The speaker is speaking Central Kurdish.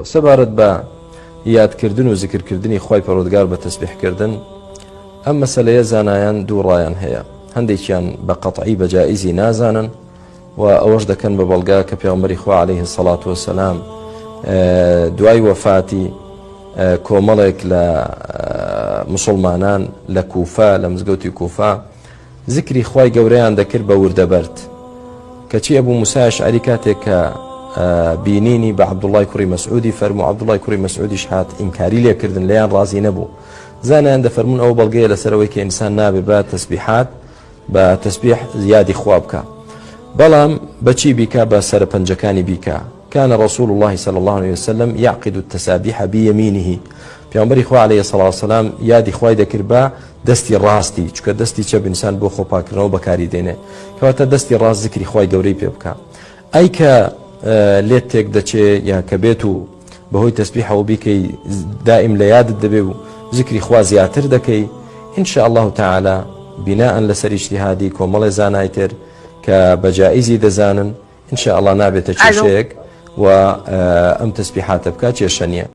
سەبارەت بە یادکردن و زکرکردنی خوای پەروەردگار بە تەسبیح کردن ئەم مەسەلەیە زانایان دوو ڕایان هەیە هەندێکیان بە قەتعی بە جائیزی نازانن و ئەوەش دەکەن بە بەڵگە کە پێغەمبەری خوا عەلەیه سەڵات وەسەلام دوای وەفاتی کۆمەڵێک لە مسلمانان لە کوفە لە مزگەوتی کوفە زیکری خوای گەورەیان دەکرد بە وردە بەرد. کەچی ئەبو موسای ئەشعەری کاتێک کە بینینی بە عەبدوڵای کوڕی مەسعودی فەرموو، عەبدوڵای کوڕی مەسعودیش هات ئینکاری لێ کردن، لێیان ڕازی نەبوو. زانایان دەفەرموون ئەوە بەڵگەیە لەسەر ئەوەی کە ئینسان نابێ بە تەسبیحات، بە تەسبیح یادی خوا بکا. بەڵام بەچی بیکا؟ بە سەرە پەنجەکانی بیکا. كان رسول اللە صلی اللە علیە وسلم یعقد التسابیح بیمینه، پێغەمبەری خوا علیە الصلوة والسلام یادی خوای دەکرد بە دەستی ڕاستی، چونکە دەستی چەپ ئینسان بۆ خۆ پاککردنەوە بەکاری دێنێ، کەواتە دەستی ڕاست زیکری خوای گەورەی پێ بکا. ئەی کە لێت تێک دەچێ یا کە بێت و بەهۆی تەسبیحەوە بیکەی دائیم لە یادت دەبێ و زیکری خوا زیاتر دەکەی، ان شاء اللە تعالی بناء لەسەر ئیجتیهادی کۆمەڵێ زانای تر کە بە جائیزی دەزانن، ان شاء اللە نابێتە کێشەیەک و ئەم تەسبیحاتە بکات کێشە نیە.